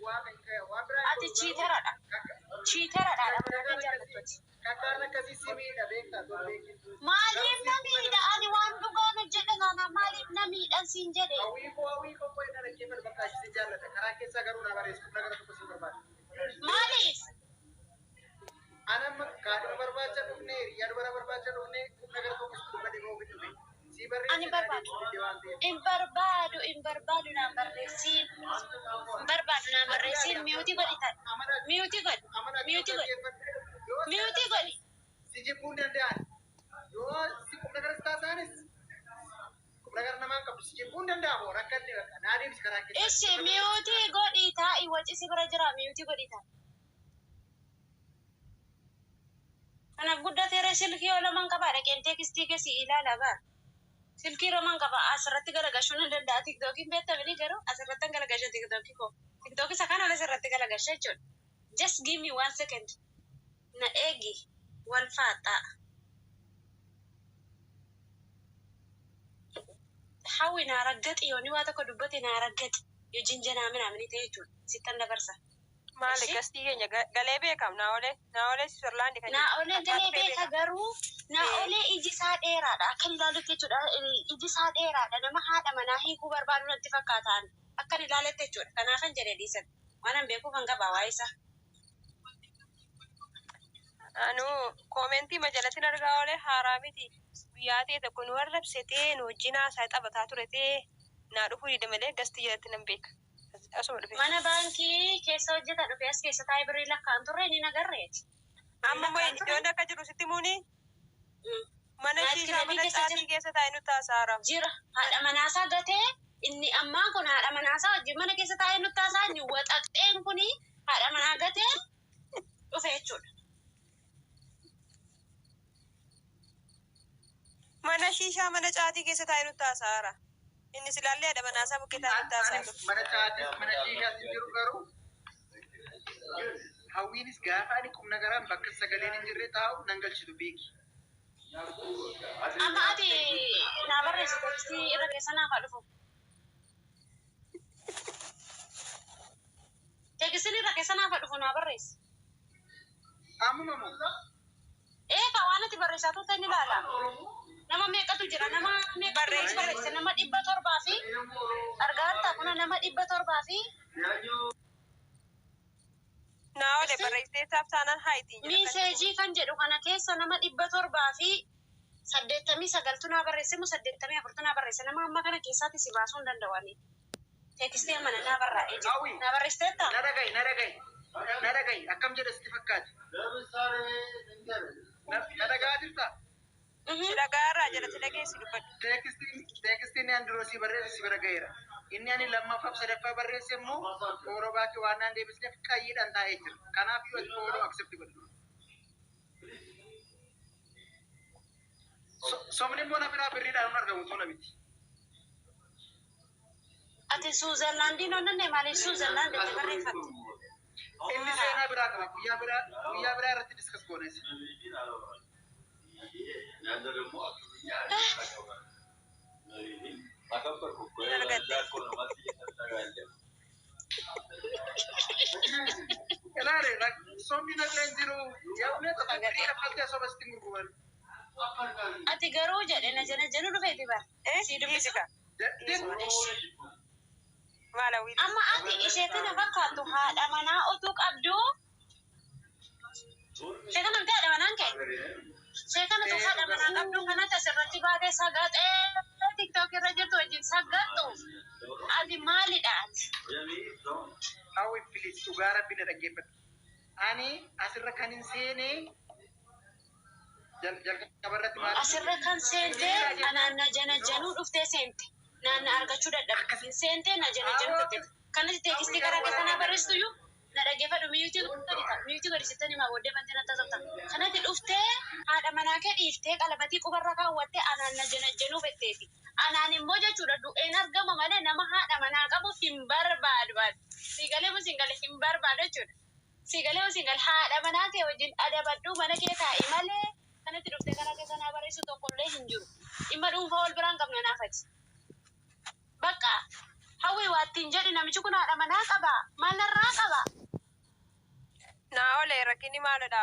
Waan biraa hin Ati godhu garuu cheateradha. Cheateradha haadha manaa kee jaallattu. Kakkaan akkasii si miidha beektaa tun beekin. Maaliif na miidha? Ani waan dhugaan hojjedha taanaan maaliif na miidhan siin jedhe? Hawwii koo, hawwii koo, qoy na dhaggeeffadhu, bakka achi si jaalladha. Karaa keessaa garuu na barreessu humna gara tokko si barbaada. Maaliif? Ana amma kaadhima barbaacha dhufne, hiriyaa dubara barbaacha dhufne, humna gara tokko si dubbadhe ba'uu hin dhufe. Si Ani barreesse hin naa barbaadu. deebisuu didde waan ta'eef. Hin barbaadu, hin barbaadu naan barreessiin. Hin barbaadu naan Ati barreessiin. ilaali Mute godhi tan. amala Mute godhi. amala ati Mute godhi. dhaggeeffadhu. Yoo si Mute godhi. si jibbuu hin danda'an. Yoo si qubna gara si taasisaanis qubna gara namaan qabdu si jibbuu hin danda'amu rakkanne bakka naa deebisi karaa keessaa. Ishi mute godhi taa'i, waci si bira jira, mute godhi taa'i. Kanaaf guddateera, silkii yoo lamaan qabaa dhaqeen textii keessi ilaala bara. Silkii lamaan qaba, asirratti galagalchuu nan danda'a. TikTokiin beektamini garuu asirratti galagalcha TikTokii koo. TikTokii isa kana asirratti galagalcha jechuudha. Just give me one second. Na eegi wal faaxaa. Hawwi naa raggaxi, yoo ni waa tokko dubbate naa raggaxi. Yoo jinjanaa minaamini ta'e jechuudha. Sittan dabarsa. Maali Ishi? Guestii keenya galee beekam, naa olee, naa olee Switzerland kan Naa jedhu olee takkaa galee dhufee beeka beeka. garuu naa olee iji isaa dheeraadha. Akkan ilaalutti jechuudha. Iji isaa dheeraadha. Nama haadha manaa hiikuu barbaadu natti fakkaataan. Akkan ilaaletti jechuudha. Kanaafan jedhee dhiisan. Waan an beekuuf an qaba waa'ee isaa. Anu commentii majalatin argaa oolee, haaraa miti. Guyyaa ta'e tokko nu arrabsitee nu wajjin haasaa taphataa ture ta'e naa dhufuu dide malee guestii jalatti nan beeka. Asuma dhufe. Mana baankii keessa hojjeta dhufee as keessa taa'ee birrii lakkaa'an turre ni nagarreeti. Birrii Amma immoo lakkaa'an turre. iddoon akka jiru sitti muuni mana Night shiishaa clubii mana keessa caatii jira. keessa taa'ee nutti haasa'aara. Jira. Haadha manaasaa gatee inni ammaa kun haadha manaasaa wajjin mana keessa taa'ee nutti haasa'a, inni waxaxeen kuni haadha manaa gatee dhufe jechuudha. Mana shiishaa mana caatii keessa taa'ee nutti haasa'aara. Inni silaallee haadha manaasaa bukkee taa'ee nutti Ani haasa'a ture. mana caatis mana shiishaas hin jiru, garuu hawwiinis gaafa ani qubna garaan bakka sagaleen hin jirre taa'u nan galchitu beeki. Amma ati naa barreessi, textii irra keessa naaf haa dhufu. Textiin irra keessa naaf haa dhufu, naa barreessi. Ammuma moo? Eegaa waan ati barreessaa turte ni ilaala. Nama meeqatu jira? Nama meeqatu walitti Barreessi. barreesse? Nama 700 fi argaa kuna nama 700 fi Naa olee Isin barreessitee isaaf taanaan haayitiin jedha kan jedhu. messageii kan jedhu kana keessa nama 789tu naa barreesse moo 84tu naa barreesse? Nama amma kana keessaatti si baasuu hin danda'u. Textii amma naa barraa'ee jira. Hawwi Naa barreessiteetta? Na dhaga'i, na dhaga'i, na dhaga'i, akkam jedha sitti fakkaate? Na dhagaa jirtaa? Si dhagaarraa jala si dhageessi dubbadhu. Textiin ani duroo si barreesse si bira ga'eera. Inni ani lammaffaaf sadaffaa barreesse immoo follow backii waan naan deebisneef qayyiidhaan taa'ee jira. Kanaaf yoo ati follow accept godhi. Somni immoo na biraa birriidhaan hin argamu tola miti. Ati Suuzerlaandiin onnanne, maaliif Suuzerlaand itti barreeffatte? Inni seenaa biraa qaba. Guyyaa biraa, guyyaa biraa irratti discuss goones. Hin argatte. Ilaale, somni na bira hin jiru. Yaa ulee tokko birrii kaffaltee soba sitti hin gurguran. Ati garuu jedhe na jana janu dhufeeti bara. Eh Si dhiisi dubbisu. ka. Dhiisi. Maala wiili. Amma ati isheetti na fakkaattu haadha manaa utuu qabdu. Ishee kanamti haadha manaan kee. Ishee kanatu haadha manaa qabdu kanatti asirratti baatee sagaxee TikTok irra jirtu wajjin sagaxxu. Ati maalidha ati? Hawwi, please, dhugaa rabbi na dhaggeeffadhu. Ani asirra kan hin seene jalqaba irratti maal Asirra kan seente anaan na jana januu dhuftee seente. Naanna argachuu dadhabde. Seentee na jana januu dhufte. Kanatti textii karaa keessa naa barreessitu na dhaggeeffadhu, muteii godhi, muteii godhi, sitti himaa booddee bantee natti haasofta. Kanatti dhuftee haadha manaa kee dhiiftee qalabatii qubarra kaawwattee anaan na jana januu fetteeti. Anaan immoo jechuudha du'een argama malee nama haadha manaa qabu hin barbaadu. Siigalee moo siingalee hin barbaadu jechuudha. Siigalee moo siingalee haadha manaa kee wajjin adabadhu, mana kee taa'i malee kanatti dhuftee karaa keessa naa barreessu tokkollee hin jiru. Dhimma dhuunfaa wal biraan qabna naafati. Bakka Hawwi waa ittiin jedhi, namichi kun haadha manaa qaba. Maal narraa qaba? Naa olee, rakkinni maalidha?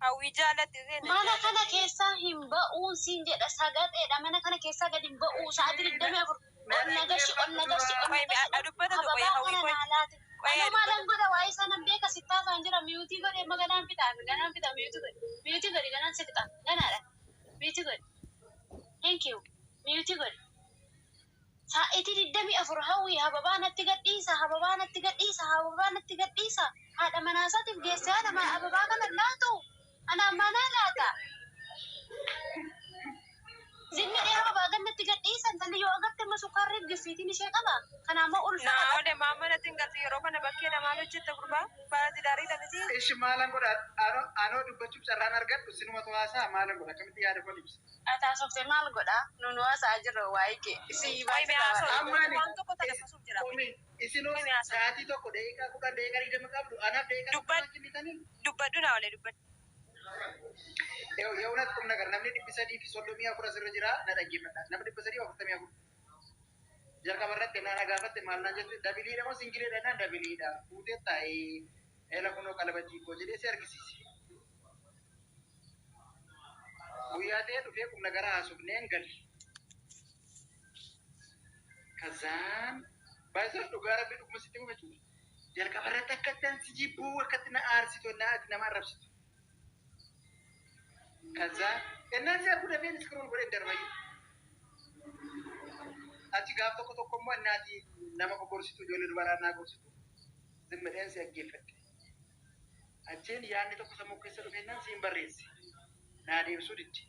Hawwii jaallatti seena. Mana kana keessaa hin ba'uun siin jedha, sagaxeedha. Mana kana keessaa gadi hin ba'uu, sa'aatii 24 ol nagashi, ol nagashi, ol Qoy nagashi. dubbata qoy Hababaa hawwii kana qoy. naa laate. Qoy Anoo maalan godha? Waa'ee isaa nan beeka, sittaa isaan jira. Mute godhe amma, ganaan fixa, ganaan fixa. Mute godhe, mute godhe, ganaan si fixa, ganaadha. Mute godhe. Thank you. Mute godhe. Sa'aatii 24 hawwii hababaa natti gadhiisa, hababaa natti gadhiisa, hababaa natti gadhiisa. Haadha manaasaatiif geesse, haadha hababaa kana laatu. Anaan manaa laata? Zimmi dhee hababaa gannatti gadhiisa. Intalli yoo agarte immoo sukkaarriif giffiitiin ishee qaba. Kanaammoo ulfa Naa qaba. olee, maal manatti hin galtu yeroo kana? Bakkee namaa hojjetta gurbaa. Baala tidaariidha miti. Ishi, maalan godha? Anoo dubbachuuf carraan argadhu sinuma haasaa, maalan godha? Akkamitti yaada kun ibsa? Ataasofte maal godha? Nuun haasa'aa jirra waa'ee kee. Isin Qoy mee haasa'u. Amma ani Waan tokko tanaffasuuf jira. Isinoo Qoy mee haasa'u. sa'aatii 1 daqiiqaa 10, daqiiqaa 20 qabdu, anaaf daqiiqaa 1 kennitanii. Dubbadhu naa olee, dubbadhu. የእውነት ቁም ነገር namni 334 asirra jira, na dhaggeeffadha. Namni 344 jalqaba irratti naa na gaafatte, maal naan jette? Double dha moo single dha naan, double dha. Fuutee taa'ee eela kunoo qalabatii koo jedhee si argisiise. Guyyaa ta'ee dhufee ቁም ነገር haasofnee hin galle. Kazaan baay'ee dhugaa rabbi dhuguma sitti hima jechuudha. Jalqaba irratti akkatti ani si jibbuu, akkatti na aarsitu, na ati nama arrabsitu. ከዛ እነዚያ dafeen scroll godheen darbayyu. Achi gaaf tokko tokko immoo innaati nama gorsitu, ijoollee dubaraa naa gorsitu, zimmadheen si dhaggeeffadhe. Achiin yaadni tokko sammuu keessa dhufeennaan siin barreesse. Naa deebisuu didde.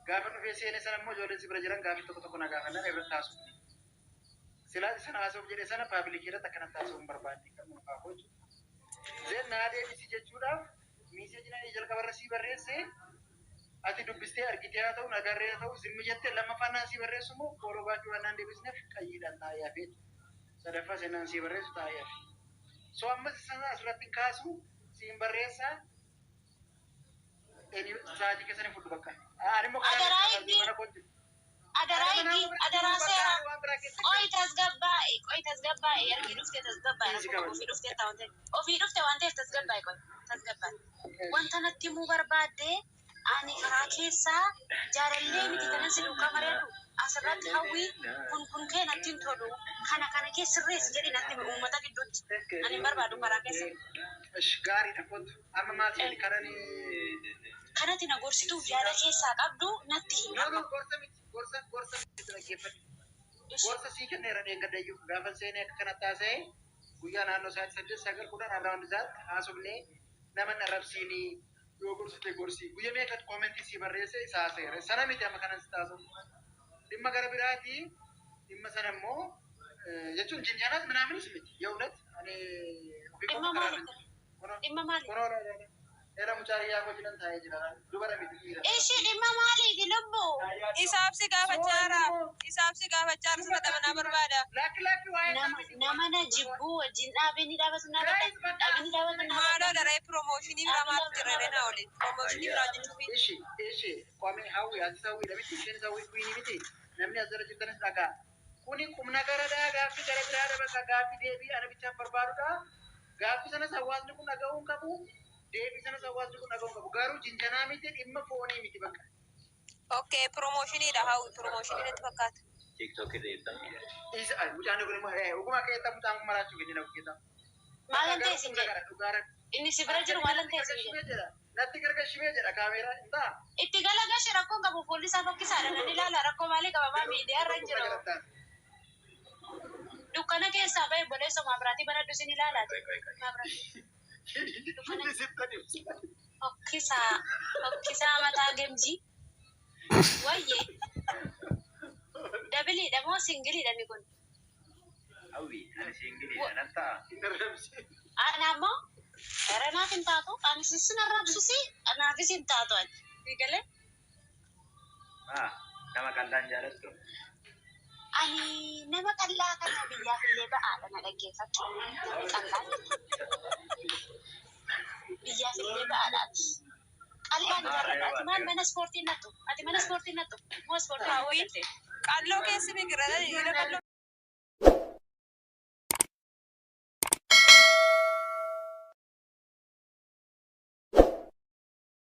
Gaafa dhufee seene sana immoo ijoolleen si bira jiran gaafii tokko tokko na gaafannaan irratti haasofne. Silaa sana haasa'uuf jedhee sana public irratti akkanatti haasa'uu hin barbaanne kan dhuunfaa koo jechuudha. Zeen naa deebisi jechuudhaaf message ani jalqabarra sii barreesse ati dubbistee argitee haa ta'u, nagarree haa ta'u, zimmi jettee, lammaffaa naan sii barreessu immoo follow back waan naan deebisneef qayyiidhaan taa'ee hafee sadaffaa seenaan sii barreessu taa'ee hafe. So ammas sana asirratti hin kaasu, siin barreessaa, sa'aatii keessan hin fudhu bakka. Ani immoo Adaraa eeggi. mana koo jiru. Adaraa eeggi, adaraa seeraa. Waan biraa keessa Qoy tasgabbaa'i, qoy tasgabbaa'i, ergi dhufte tasgabbaa'i. Easy qabadhu. Ofii dhufte waan ta'eef, ofii dhufte waan ta'eef tasgabbaa'i, qoy tasgabbaa'i. Wanta natti himuu barbaadde ani karaa keessaa jaalallee miti kanan si duukaa mari'adhu. Asirratti hawwii kun kun kee natti hin tolu. Kana kana kee sirreessi jedhi natti himi uummata gidduutti. Ani hin barbaadu karaa keessa. Ish, gaariidha, kottu. Amma maal jedhi karani? Kanatti na gorsituuf yaada keessaa qabdu natti himi No, no, amma. gorsa miti, gorsa gorsa miti, dhaggeeffadhu. Ishi. Gorsa sii kenneera dheengaddayyuu gaafa seenee akka kana taasa'e guyyaa naannoo sa'aatii 8, 9, 10 around isaatti haasofnee, nama hin arrabsiinii, yoo gorsite gorsi, guyya meeqatti comment sii barreesse isa haasa'eera. Sana miti amma kanan si taasisu. Dhimma gara biraati, dhimma sana immoo jechuun jinjanaas ምናምንስ miti, የእውነት ani ofii Dhimma koo karaa maali? Dhimma maali? kunoo era mucaariyyaa koo jiran taa'ee jira, dubara miti, dhiira. Ishi, dhimma maaliiti lubbu? Isaaf si gaafachaara. Isaaf si gaafachaara, sirra manaa barbaada. Lakki, lakki, waa'ee isaa Nama miti. nama na jibbuu wajjin dhaabee ni dhaabatu na Guys, badda. bakka Dhaabee ni dhaabatu na Maaloo badda. daree promotion biraa maaltu jira renaa olee? Promotion biraa hojjechuufi. Ishi, ishi, kwame hawwi, ati hawwiidha miti, isheenis hawwii queen miti, namni as jala jirtanis dhagaa. Kuni ቁም ነገradha, gaaffii gara biraadha, bakka gaaffii deebii ana bichaaf barbaadudha. Gaaffii sanas hawaasni kun dhaga'uu hin qabu, deebii sanas hawaasni kun dhaga'uu hin qabu. Garuu jinjanaa miti, dhimma foonii miti bakka. Okay, promotioniidha hawwi, promotion natti fakkaata. TikTok irra eeggamu. Isa, mucaan kun immoo dhuguma keessa mucaan kun maraachuu kenni nagu keessa. Maalan ta'e sin jedhe? Inni si bira jiru maalan ta'e sin jedhe? Natti gargashimee jedha kaameeraa hin ta'a. Itti galagashi, rakkoon qabu, fuulli isaa fokkisaadha. Nan ilaala, rakkoo maalii qaba? Maa miidiyaa irra hin jiru. Dukkana keessaa bahe, boleessoo maabiraatii banadhu, sin ilaalaati. Maabiraatii. Fokkisaa fokkisaa mataa gamjii. Wayyee. Double dha moo single dha inni kun? Hawwi, ani single dha nan ta'a. Ana ammoo gara naaf hin taatu. Ani sin arrabsusi, anaafis hin taatu ati. Galee? Maa nama qal'aan jaalattu? Ani nama qal'aa kana biyyaaf illee ba'aadha, na dhaggeeffadhu. Namni qal'aan biyyaaf illee ba'aadhaati. Qal'aan jaalladha. Ati maal mana ispoortii nattu? Ati mana ispoortii nattu? Moo ispoortii Hawwi hojjette? qalloo keessi migira dhiira qalloo.